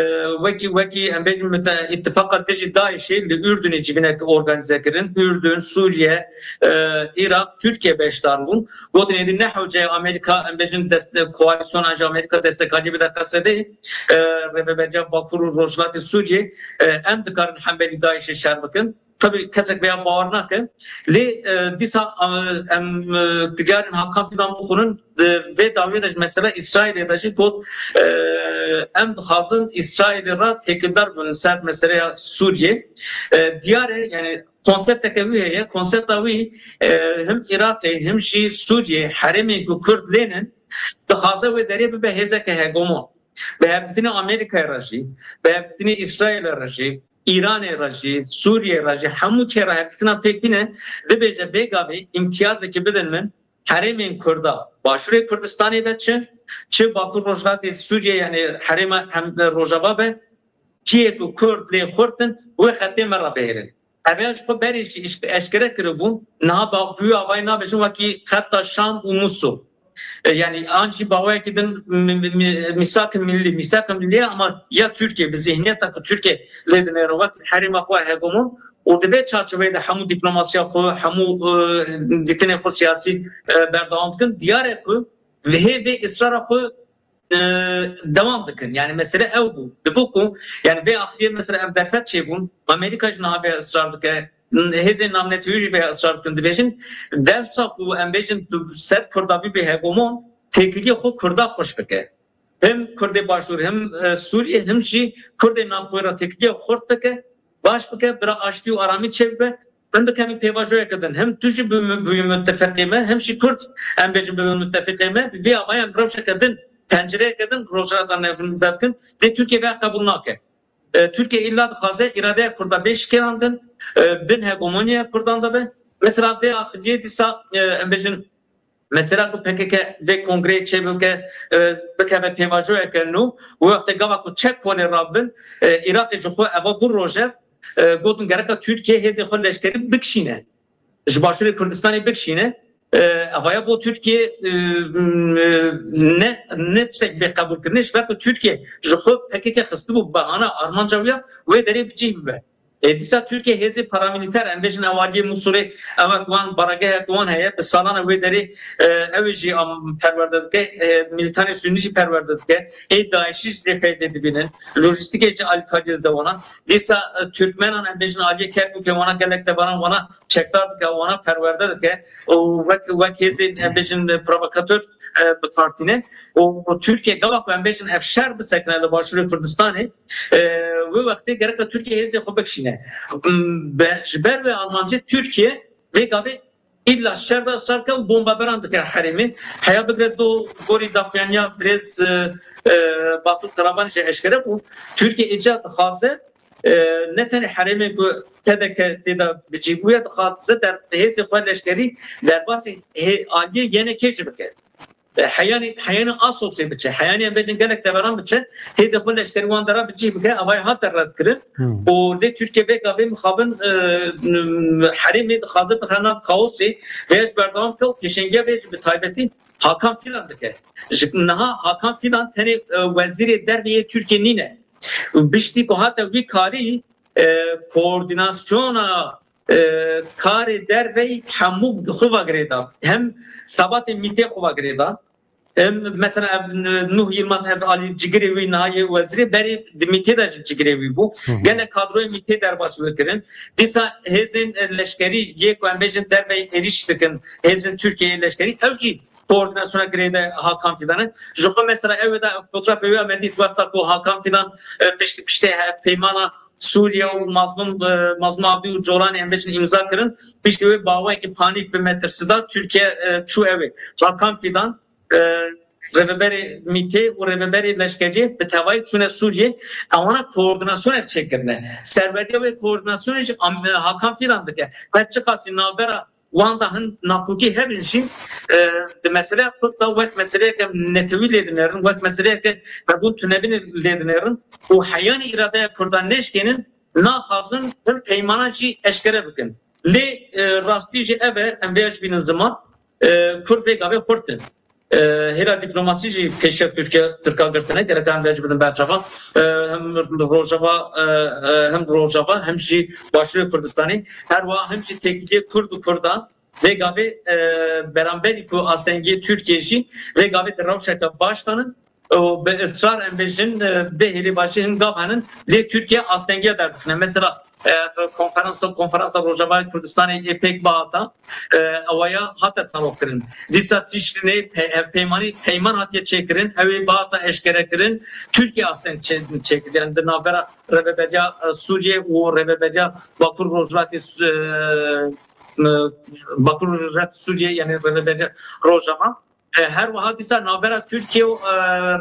wekî, wekî em bêjin mite-, îtifaqa dijî DAIŞ'ê li Ürdünê civînek organîze kirin. Ürdün, Sûriye, e, Iraq, Tirkiye beşdar bûn. Gotin êdî ne hewce ye Amerîka, em bêjin dest, koalîsyona ji Amerîka destekariyê bide Qesedê, e, rêveberiya Bakur û Rojhilatê Sûriyê, e, em dikarin hemberî DAIŞ'ê şer bikin. Tabii kesek vêya bawer nake. Lê, e, dîsa, e, em, e, biryarên Hakan Fidan bixwînin, di vê dawiyê de ji mesela Îsraîlê de jî got, e, em dixwazin Îsraîlê re têkildar bin ser meseleya Sûriyê. E, diyar e, yani konsepteke wî heye. Konsepta wî, e, him Iraqê, him jî Sûriyê, herêmên ku Kurd lê ne, dixwaze wê derê bibe hêzeke hegemon. Bi hevdîtinê Amerîkayê re jî, bi hevdîtinê Îsraîlê re jî, Îranê re jî, Sûriyê re jî, hemû kê re hevdîtina pêk bîne, dibêje vê gavê îmtiyazekî bidin min, herêmên Kurda, Başûrê Kurdistanê be çi, çi Bakur Rojhilatê Sûriyê, yani herêma hem Rojava be, cihê ku Kurd lê xurt in, wê xetê me re bihêlin. Ev ya ji xwe berê jî iş-, eşkere kiribû, niha ba-, bi wî avayî nabêjin wekî xeta Şam û Mûsul. E, yani an jî bi awayekî din mi-, mi-, mi-, mîsak millî, mîsak millî ye, ama ya Tirkiye bi zihniyeta ku Tirkiye lê dinêre wek herêma xwe hegemon û di vê çarçoveyê de hemû diplomasiya xwe, hemû, e, dîtinê xwe siyasî, e, berdewam dikin. Diyar e ku vihê vê israra xwe e, dewam dikin. Yani mesele ew bû. Dibû ku, yani vê axiriyê mesela ev derfet çêbûn. Amerîka jî niha vê israr dike. Hêzên navnetewî jî vê israr dikin. Dibêjin, dewsa ku em bêjin tu ser Kurda bibî hegemon, têkiliyê xwe Kurda xweş bike. Hem Kurdê Başûr, hem, e, Sûriyê, hem jî Kurdê navxwe re têkiliyê xurt bike, baş bike, bira aştî û aramî çêbibe. em bikevin pêvajoyeke din. Hem tu jî bi, bi mutefiqê me, hem jî Kurd, em bêjin bi mutefiqê me, bi vî avayan rewşeke din, pencereyeke din Rojhilata Navîn vebikin. Lê Tirkiye vê qebûl nake. E, Tirkiye îlla dixwaze îradeya Kurda bê şikêrandin, e, bin hegemoniya Kurdan de be. Mesela vê axiviyê dîsa, e, em bêjin, mesela ku P K K vê kongreyê çêbike, e, bikeve pêvajoyeke nû, wê wextê gava ku çek holê rabin, e, Iraqê ji xwe eva bû rojev, e, gotin gereka Tirkiye hêzê xwe leşkerî bikişîne. Ji Başûrê Kurdistanê bikişîne. E, evaya bo Tirkiye, e, e, ne, ne tiştek bê qebûlkirinê, ji ber ku Tirkiye ji xwe P K K xistibû behana armanca wî ya, wê derê bi cih bibe. E, dîsa Tirkiye hêzê paramilîter, em bêjin ew aliyê Mûsulê, ew ek wan baregehek wan heye, bi salan e wê derê, e, ew ê jî am perwerde dike, e, milîtanê Sunnî jî perwerde dike, ê DAIŞî jî lê feydê dibînin, lojîstîkê jî alîkariyê dide wana. Dîsa, e, Tirkmenan, em bêjin aliyê Kerkûkê wana gelek deveran wana çekdar dike, wana perwerde dike û wek, wek hêzên, em bêjin, provokator, e, bi kar tîne. Û, û Tirkiye gava ku, em bêjin, ev şer bisekine li Başûrê Kurdistanê, e, wê wextê gereka Tirkiye hêzê xwe bikişîne. Be, ji ber wê armancê Tirkiye vê gavê îlla şer de israr dike û bombaberan dike herêmê. Heya bigre do gorî daxuyaniya birêz, e, e, Batur Karavanî jî eşkere bû. Tirkiye îca dixwaze, e, ne tenê herêmê ku P D K tê de bi cî bûye, dixwaze der, hêzê xwe leşkerî derbasî hê-, aliyê Y N K jî bike. E, heyanî, heyanî Asosê biçe, heyanî em bêjin gelek deveran biçe, hêzê xwe leşkerî wan dera bi cî bike, evaya hate redkirin. Hmm. Û lê Tirkiye vê gavê mixabin, e, herêmê dixwaze bixe nav kaosê, vê ji berdewam ke û pêşengiya vê jî bi taybetî Hakan Fidan dike. Ji niha Hakan Fidan tenê, e, wezîrê derve yê Tirkiye nîne. Piştî ku hate wî karî, e, koordînasyona, e, karê derveyî hemû xwe ve girêda. Hem xebatê mîtê xwe ve girêda. Hem mesela ev Nuh Yilmaz, ev alî cigirê wî niha yê wezîrê, berê di mîtê de jî cigirê wî bû. Hı hı. Gelek kadroyê mîtê derbas wê kirin. Dîsa hêzên, e, leşkerî yê ku em bêjin derveyî êrîş dikin, hêzên Tirkiyeyê leşkerî, ew jî koordînasyona girêde Hakan Fidan e. Ji xwe mesela ew ê de fotoğrafê wê me dît wexta ku Hakan Fidan, e, piştî, piştê hevpeymana Sûriye û Mazlum, e, Mazlum Abdî û Colanê em bêjin îmza kirin. Piştî wê bi awayekî panîk, bi metirsida Tirkiye, e, çû ew ê. Hakan Fidan, e, rêveberê mîtê û rêveberê leşkeriyê bi tevayî çûne Sûriye. Ewana koordînasyonek çêkirine. Serweriya wê koordînasyonê jî am-, e, Hakan Fidan dike. Her çiqasî navbera wan de hin nakokî hebin jî, e, di meseleya Kurd de wek meseleyeke netewî lê dinêrin, wek meseleyeke hebûn tunebînê lê dinêrin û heyanî îradeya Kurdan nêşkênin, naxwazin hin peymana jî eşkere bikin. Lê, e, rastî jî ev e, em vê ji bînin ziman, e, Kurd vê gavê xurt in. E, hêla dîplomasî jî pêşiya Tirkiye, Tirka girtine, gerek em vê ji bidin berçava. E, hem Rojava, e, e, hem Rojava, hem jî Başûrê Kurdistanê, her wiha hem jî têkiliyê Kurd û Kurdan vê gavê, e, beramberî ku astengiyê Tirkiye jî vê gavê di rewşeke baş de ne û bi israr em bêjin, e, vê hêlê başî hin gav henin, lê Tirkiye astengiya derdixine. Mesela, e, konferansa, konferansa Rojavayê Kurdistanê ê pêk bihata, e, ewaya hate terokirin. Dîsa Tişrînê pe-, ev peymanî, peyman hatiye çêkirin, ew ê bihata eşkerekirin. Tirkiye asteng çê-, çêkir. Yani di navbera Rêveberiya, e, Sûriye û Rêveberiya Bakur Rojhilatê Su-, e, e, Bakur Rojhilatê Sûriye, yani Rêveberiya Rojava. E, her wiha dîsa navbera Tirkiye û, e,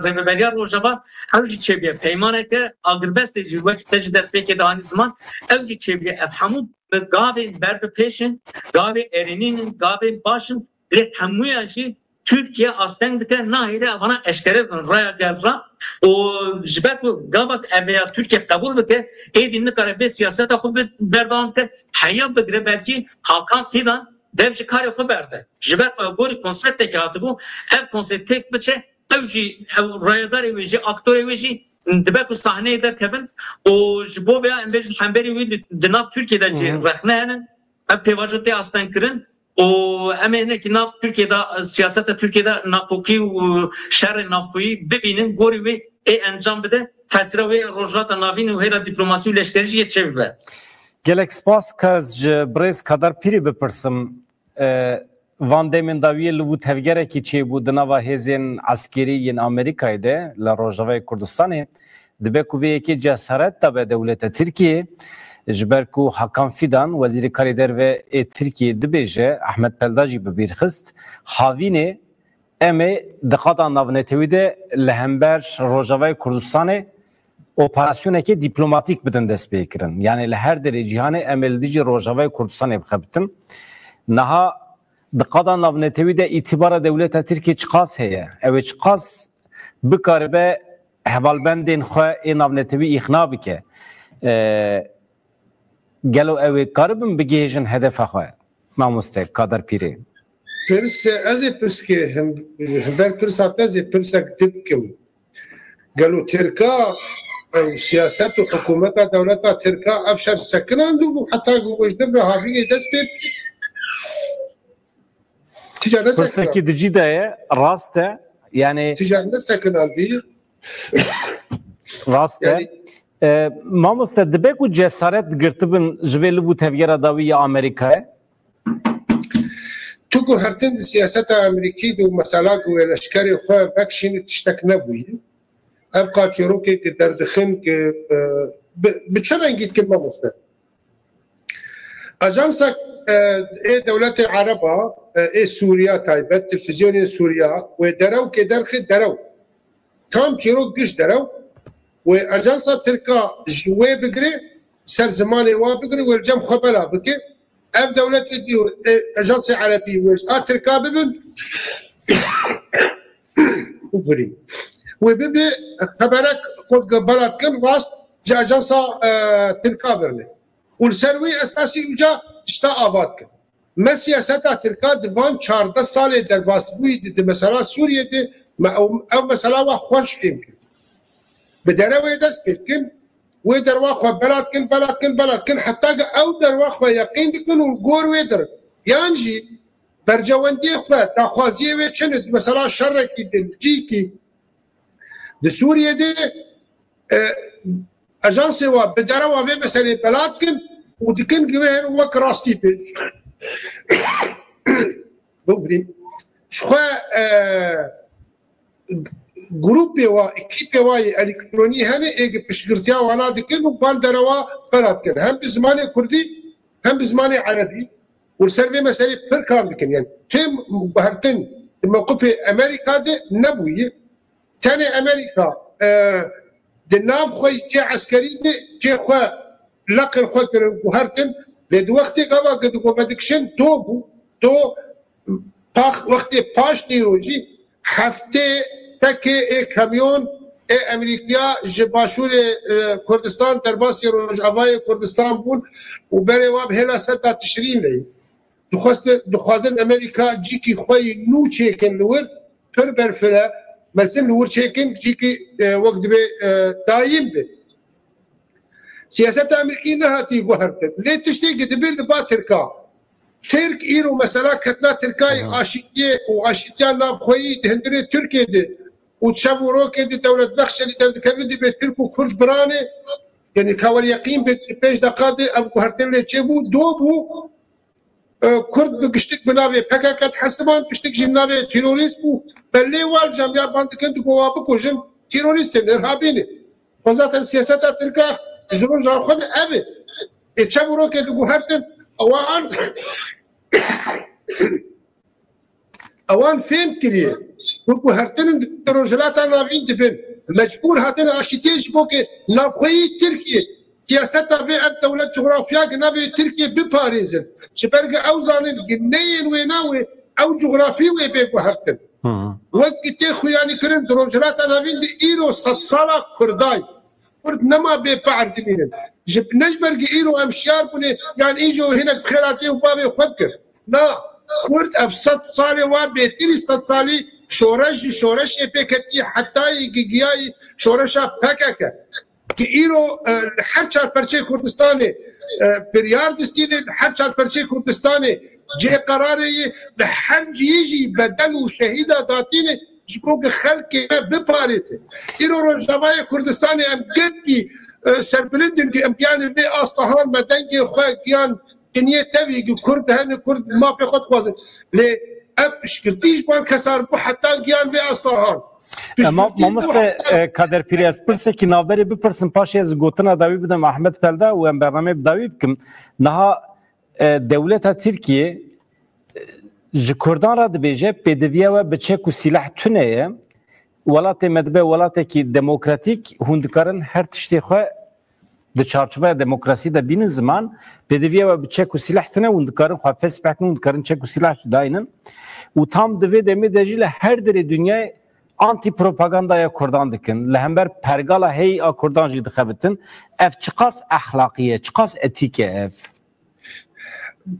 Rêveberiya Rojava ew jî çêbûye. Peymaneke agirbestê jî wek te ji destpêkê de anî ziman, ew jî çêbûye. Ev hemû gavên ber bi pêş in, gavên erênîn in, gavên baş in, lê hemûyan jî Tirkiye asteng dike, nahêle evana eşkere bin raya gel ra. Û ji ber ku gava ev ya Tirkiye qebûl bike, êdî nikare vê siyaseta xwe bi-, berdewam bike, heya bigire belkî Hakan Fidan dev ji karê xwe berde. Ji ber ku ew gorî konseptekê hatibû, ev konsept têk biçe, ew jî, ew rayedarê wê jî, aktorê wê jî dibe ku sahneyê derkevin û ji bo vêya em bêjin hemberî wî di, di nav Tirkiye de jî Hı hı. rexne hene. Ev pêvajo tê astengkirin û em ê hinekî nav Tirkiye de, siyaseta Tirkiye de nakokî û şerê navxweyî bibînin, gorî wê ê encam bide, tesîra wê Rojhilata Navîn û hêla dîplomasî û leşkerî jî yê çêbibe. Gelek spas. Ka ez ji birêz Kadar Pîrî bipirsim, e, van demên dawiyê li wî tevgerekî çêbû di nava hêzên eskerî yên Amerîkayê de li Rojavayê Kurdistanê, dibe ku vê yekê cesaret dabe dewleta Tirkiyê, Ji ber ku Hakan Fidan, Wezîrê Karê Derve ê Tirkiyê dibêje, Ahmet Pelda jî bi bîr xist, havînê em ê di qada navnetewî de li hember Rojavayê Kurdistanê operasyonekê dîplomatîk bidin destpêkirin. Yanî li her derê cîhanê em ê li dijî Rojavayê Kurdistanê bixebitin. Niha di qada navnetewî de îtîbara dewleta Tirkiyê çiqas heye? Ew ê çiqas bikaribe hevalbendên xwe ê navnetewî îqna bike? E, gelo ew ê karibin bigihêjin hedefa xwe? Mamoste Kader Pîrê. Pirs, ez ê pirskê him-, himber pirsa te ez ê pirsek din bikim. Gelo Tirka, ew siyaset û hikûmeta dewleta Tirka ev şer sekinandibû heta ku ji devra havînê dest pê bike? Tîcar nesekinandî. Pirsekî di cî de ye, rast e. Yanî tîcar nesekinandî. Rast e. Yanî E, mamoste, dibe ku cesaret girtibin ji vê liv û tevgera dawî ya Amerîkayê? Tu guhertin di siyaseta Amerîkî de û mesela ku wê leşkerê xwe vekişînî tiştek nebûyî. Ev qaçîrokê ki derdixin ki, e, bi, bi çi rengî dikin mamoste? Ajansa, e, ê dewletê Ereba, e, ê Sûriya taybet, televîzyonên Sûriya wê derew kê derxê derew. Tam çîrok giş derew wê ajansa Tirka ji wê bigirê, ser zimanê wa bigirê, wê li cem xwe bela bike. Ev dewletê dî û, e, ajansê Erebî wê ji a Tirka bibin. Bigurî. Wê bibe xeberek ku bela dikin rast ji ajansa, e, Tirka birine. Û li ser wî esasî uca tişta ava dikin. Me siyaseta Tirka di van çardeh salê derbasbûyî di, di mesela Sûriyê de me ew, ew mesela wa xweş fêm kir. Bi derewê dest pê dikin, wê derwa xwe bela dikin, bela dikin, bela dikin, heta ku ew derwa xwe yeqîn dikin û gor wê dirin. Yan jî bercewendiyê xwe, daxwaziyê wê çi ne, di mesela şerekî de, cîkî, di Sûriyê de, e, ajansê wa bi derewa vê meselê bela dikin û dikin ki wê hene wek rastî pê. Bibirîn. Ji xwe, e, grûpê wa, ekîpê wa yê elektronî hene, ê ki piştgirtiya wana dikin û van derewa bela dikin. Hem bi zimanê kurdî, hem bi zimanê erebî. Û li ser vê meselê pir kar dikin. Yani têm guhertin di mewqifê Amerîka de nebûye. Tenê Amerîka, e, di nav xwe cê eskerî de cê xwe leqên xwe kirin, guhertin. Lê di wextê gava ku digo vedikişin do bû, do pax, wextê paş nîro jî heftê tekê ê kamyon ê Amerîkiya ji başûrê, e, Kurdistan derbasî Rojavayê Kurdistan bûn û berê wa bi hêla seta Tişrîn leyî. Dixwestin, dixwazin Amerîka cîkî xwe yî nû çêkin li wir, pir berfireh, mezin li wir çêkin, cîkî, e, wek dibê, e, dayîm be. Siyaseta Amerîkî nehatî guhertin. Lê tiştê ki dibe li ba Tirka. Tirk îro mesela ketina Tirkayê Aha. aşîtiyê û aşîtiya navxweyî di hundirê Tirkiyê de û şev û rokê de dewlet bexşe li derdikevin dibe Tirk û Kurd biranê. Yani ka wer yeqîn be di pênc deqa de ev guhertin lê çêbû, do bû. E, Kurd bi giştik bi navê P K K dihesiban, giştik jî bi navê terorîst bû. Belê wal camiya ban dikin, digo wa bikujin, terorîst in, irhabî ne. Xwe zaten siyaseta Tirka ji roja xwe de ev e. Ê çev û rokê diguhertin, ewan, ewan fêm kiriye. Ku guhertin in di Rojhilata Navîn dibin. Mecbûr hatin aşîtiyê ji bo ke navxweyî Tirkiye siyaseta vê ev dewlet cografya ki navê Tirkiye biparêzin. Ji ber ku ew zanin ku neyên wê navê ew cografî wê bê guhertin. Hı hı. Wek ku tê xuyanî kirin di Rojhilata Navîn de îro sedsala Kurday. Kurd nema bê paer dimînin. Ji, ne ji ber ku îro em şiyar bûne, yan îjo hinek bi xêra dê û bavê xwe bikir. Na, Kurd ev sed salê wa bêtirî sed salî şoreş ji şoreşê pê ketî, hetayî gigiyayî şoreşa P K K. Ki îro, e, li her çar perçeyê Kurdistanê, e, biryar distîne, li her çar perçeyê Kurdistanê cihê qerarê ye, li her cihî jî bedel û şehîda datîne ji bo ku xelkê me biparêze. Îro Rojavayê Kurdistanê em gelkî, e, serbilind in ku em giyanê vê asta han me dengê xwe giyan dinyê tevî ku Kurd hene, Kurd mafê xwe dixwazin. Lê ev piştgirtî ji van kesar bû heta giyan vê asta han. Piştgirtî Mamoste Kader Pîrî, ez pirsekî navberê bipirsim, paşê ez gotina dawî bidim Ahmet Pelda û em bernameyê bi dawî bikim. Niha e, dewleta Tirkiyê e, ji Kurdan re dibêje, pêdiviya we bi çek û sîleh tune ye. Welatê me dibe welatekî demokratîk, hûn dikarin her tiştê xwe di çarçoveya demokrasiyê de bînin ziman. Pêdiviya we bi çek û sîleh tune, hûn dikarin xwe fesih bikin, hûn dikarin çek û sîleh jî daynin. Û tam di vê demê de jî li her derê dinyayê antîpropagandaya Kurdan dikin. Li hember pergala heyî a Kurdan jî dixebitin. Ev çiqas exlaqî ye, çiqas etîk e ev?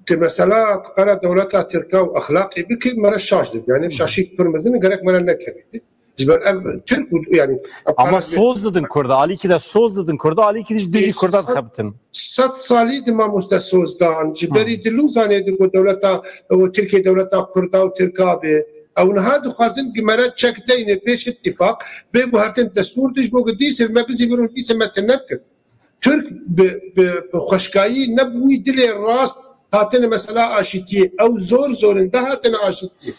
Di mesela qera dewleta Tirka û exlaqê bikir, me re şaş dibî. Yani şaşîk pir mezin e, gerek me re nekevî. Ji ber ev Tirk û, yani, ev Ama qara soz didin Kurda, alîkî de soz didin Kurda, alîkî de ji dijî Ê, Kurda sed, dixebitin. Sed salî di mamoste soz dan. Ji Hı. berî di Lozanê di ku dewleta, û Tirkiye dewleta Kurda û Tirka be. Ew niha dixwazin ki me re çek deyne pêş îtîfaq, bê guhertin destûr dij bo ku dîsir me bizî vir û dîsir me tine bikin. Tirk bi, bi, bi xweşkayî ne bi wî dilê rast hatine mesela aşitiyê. Ew zor zorinde hatine aşitiyê.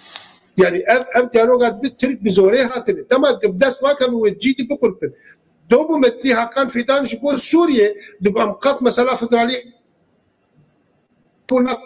Yani ev, ev diyaloga bi Tirk bi zorê hatine. Dema bi dest wake bi wê cî di biqulpin. Dobu metli Hakan Fidan ji bo Sûriye, di em qat mesela federalî bûna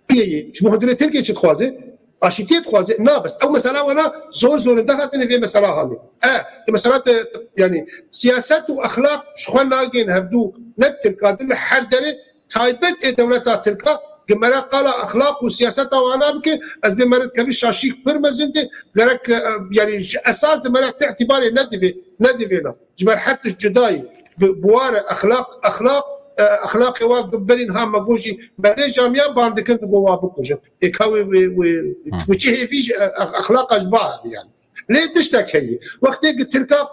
Tirkiyeyê, ji bo hundirê Tirkiyê çi dixwaze? Aşîtiyê dixwaze? Na, bes ew mesela wana zor zorinde hatine vê mesela halê. E, di mesela te, yani, siyaset û exlaq ji xwe nagên hevdû, ne Tirka din li her derê, taybet ê dewleta Tirka, gemere qala exlaq û siyaseta wana bike, ez bê meret kevî şaşîk pir mezin de, gerek, e, yani, ji esas de meret te îtibarê nedivê, nedivêna. Ji ber her tişt cudayî. Bi, bi ware exlaq, exlaq, e, exlaqê wa berî niha me got jî, berê camiyan ban dikin, digo wa bikujin. Ê ka wê, wê, wê, Hmm. wê çi hêvî ji, e, e, exlaqa ji ba hebe yani. Lê tiştek heye. Wextê ki Tirka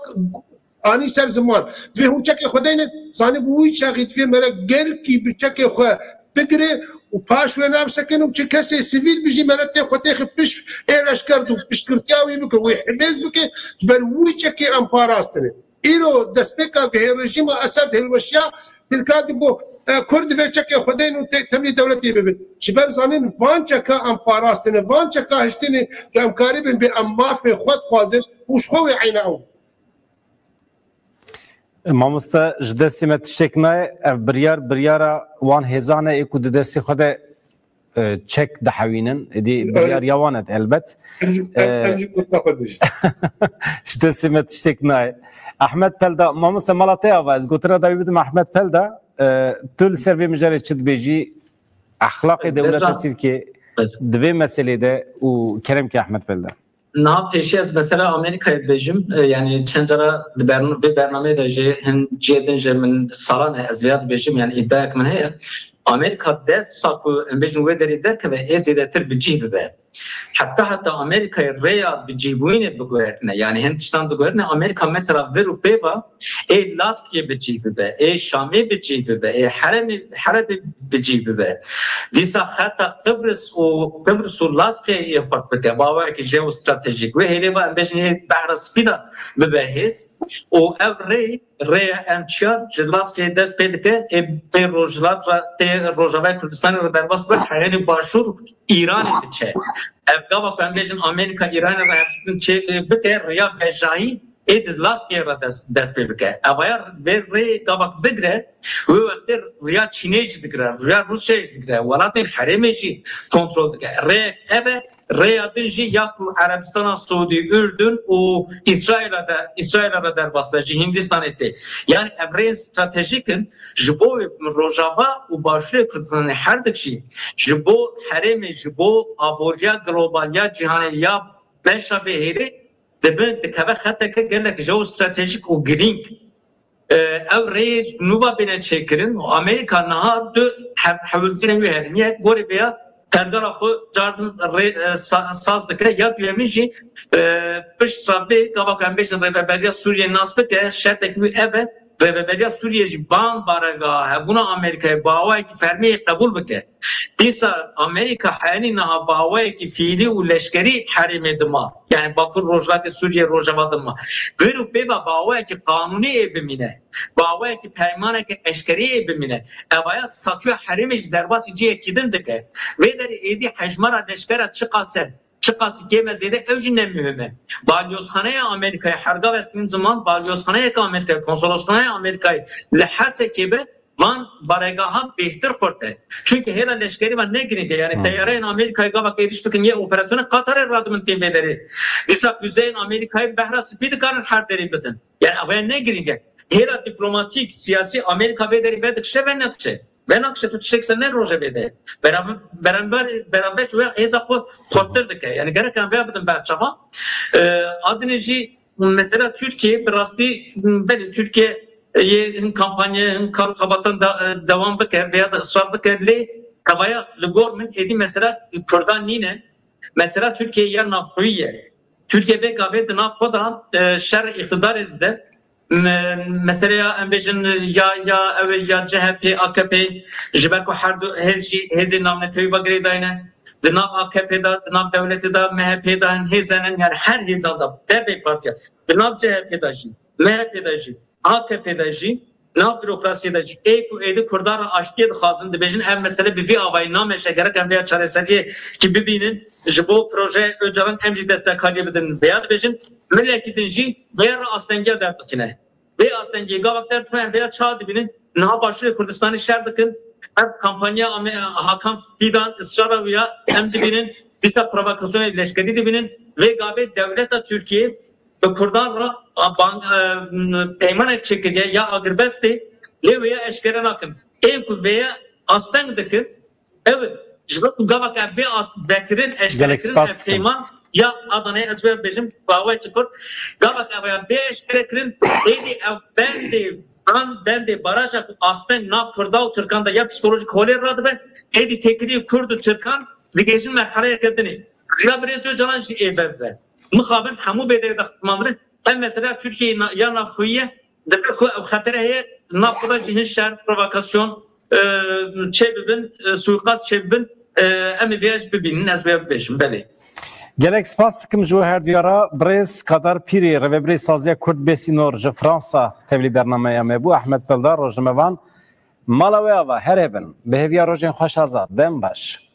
anî ser ziman, vê hûn çekê xwe deynin, zanî bi wî çaxî divê mere gelkî bi çekê xwe bigire û paş wê navsekin û çi kesê sivîl bijî mere tê xwe têxi pişt ê leşker dû piştgirtiya wî bike, wê hibêz bike, ji ber wî çekê em parastine. Îro destpêka guhê rejîma Esed hilweşiya, Tirka digo, e, Kurd divê çekê xwe deyn û te-, temlî dewletê bibin. Ji ber zanin van çeka em parastine, van çeka hiştine ke em karibin bê em mafê xwe dixwazin û ji xwe wê eyne ew. Mamoste, ji destê me tiştek nayê, ev biryar, biryara wan hêzan e, ê ku di destê xwe de e, çek dihewînin. Êdî biryar ya wan e elbet. Em jî, em, E, em jî gotina xwe dibêjin. Ji destê me tiştek nayê. Ehmed Pelda, mamoste mala te ava, ez gotina dawî bidim Ehmed Pelda. E, tu li ser vê mijarê çi dibêjî? Exlaqê dewleta Tirkiye di vê meselê de û kerem ke Ehmed Pelda. Niha pêşî ez mesela Amerîkayê dibêjim, e, yani çend cara di bern-, vê bernameyê de jî hin cihê din jî min salan e ez vêya dibêjim, yani îdiayek min heye. Amerîka dest wisa ku em bêjin wê derê derkeve ê zêdetir bi cih bibe. Heta heta Amerîkayê rêya bi cihbûyînê biguhertine, yani hin tiştan diguhertine, Amerîka mesela vir û pê va ê Laskiyê bi cih bibe, ê Şamê bi cih bibe, ê Heremê, Helebê bi cih bibe. Dîsa xeta Qibris û, Qibris û Laskiyê yê xurt bike, bi awayekî jeostratejîk. Wê hêlê va em bêjin ê behra spî de bibe hêz. Û ev rê, rêya M çar ji Laskiyê dest pê dike, ê tê Rojhilat re, tê Rojavayê Kurdistanê re derbas bibe, heyanî Başûr Îranê diçe. Ev gava ku em bêjin Amerîka Îranê re hevdîtin çê bike, rêya vejayî ê di Laskiyê re dest, dest pê bike. Evaya vê rê gavak bigire, wê wextê rêya Çînê jî digire, rêya Rûsyayê jî digire, welatên herêmê jî kontrol dike. Rêyek ev e, rêya din jî ya ku Erebistana Siûdî, Urdun û Îsraîla de, Îsraîla re derbas be, ji Hîndistanê tê. Yani ev rêyên stratejîk in, ji bo wê Rojava û Başûrê Kurdistanê her dik jî, ji bo herêmê, ji bo aboriya global ya cîhanê ya beşa vê hêlê, dibin, dikeve xeteke gelek jeostratejîk û girîng. E, ev rê nûva bêne çêkirin û Amerîka niha du hev-, hewldarên wê hene. Yek gorî vêya pergala xwe cardin rê, e, sa-, saz dike, ya duyemîn jî, e, pişt re bê, gava ku em bêjin rêveberiya Sûriyê nas bike, şertekî wî ev e, rêveberiya Sûriyê jî van baregeha hebûna Amerîkayê bi awayekî fermî qebûl bike. Dîsa Amerîka henî niha bi awayekî fîlî û leşkerî herêmê dima. Yani Bakur Rojhilatê Sûriyê, Rojava dima. Vir û pê ve bi awayekî qanûnî ê bimîne. Bi awayekî peymaneke eşkerî ê bimîne. Evaya statûya herêmê jî derbasî cihekî din dike. Vê derê êdî hejmara leşkera çiqas e? Çiqas kêm e zêde, ew jî ne muhim e. Balyozxaneya Amerîkayê, hergav ez dibînim ziman, balyozxaneyeke Amerîkayê, konsolosxaneya Amerîkayê li Hesekê be, van baregaha bêhtir xurt e. Çunke hêla leşkerî van ne girîng e. Yani Hmm. teyareyên Amerîkayê gava êrîş bikin yê operasyonê Qatarê radibin tên vê derê. Dîsa füzeyên Amerîkayê Behra Spî dikarin her derê bidin. Yani ev ne girîng e. Hêla diplomatîk, siyasî Amerîka vê derê vedikişe ve nexşe. Ve nexşe tu tiştek ser ne roje vê de. Beraber, beraber, beraber şu hêza xwe xurtir dike. Yani gerek em vê bidin berçava. Ee, adine jî mesela Türkiye bi rastî, belê Türkiye yê hin kampanya, hin kar û xebatan da, e, devam bike veya da israr bike lê tevaya li gor min êdî mesela Kurdan nîne. Mesela Türkiye ya navxweyî ye. Türkiye vê gavê di nav xwe de, e, şer îqtidarê dide. Me-, meseleya em bêjin ya, ya ew ê ya C H P, A K P, ji ber ku her du hêz jî hêzên navnetewî ve girêdayî ne. Di nav A K P de, di nav dewletê de, M H P de hin hêz henin, yani her hêzan de, dervey partiya. Di nav C H P de jî, M H P de jî, A K P de jî, nav bürokrasiyê de jî ê ku êdî Kurdan re aştiyê dixwazin, dibêjin ev mesele bi vî avayî nameşe, gerek em vêya çareseriyê kî bibînin, ji bo proje Ocalan em jî destekariyê bidin. Vêya dibêjin, milekî din jî vêya re astengiya derdixîne. Vê astengiyê gavak derdixîne, em vêya çawa dibînin? Niha Başûrê Kurdistanê şer dikin. Ev kampanya Ame-, Hakan Fîdan, israra wî ya, em dibînin dîsa provokasyonê leşkerî dibînin. Vê gavê dewleta Tirkiyê bi Kurdan re a, ban-, e, peymanek çêkiriye ya agirbestê, lê wê ya eşkere nakin. Ê ku vê ya asteng dikin, ev ji bo ku gavak ev bê as-, vekirin, eşkerekirin, ev peyman ya Adana'yê ez wê bêjim, bawe çi kurt, gavak ev ya bê eşkerekirin, êdî ev bendê, an bendê baraja ku asteng nav Kurda û Tirkan de ya psikolojik holê radibe, êdî têkilî Kurd û Tirkan digêjin merheleyeke dinê. Riya birêz Ocalan jî ê vedibe. Mixabin hemû bêdeyê de xitmandin. Ev mesela Tirkiyeyê na-, ya navxweyî ye. Dibe ku ev xetere heye, di nav xwe de jî hin şer, provokasyon, e, çêbibin, e, suîqast çêbibin, e, em ê vêya jî bibînin, ez vêya bibêjim, belê. Gelek spas dikim ji we her duya re. Birêz Kadar Pîrî, rêvebirê Saziya Kurd Bêsînor ji Fransa tevlî bernameya me bû. Ehmed Peldar, rojnamevan. Mala we ava, her hebin. Bi hêviya rojên xweş, Azad. Dem baş.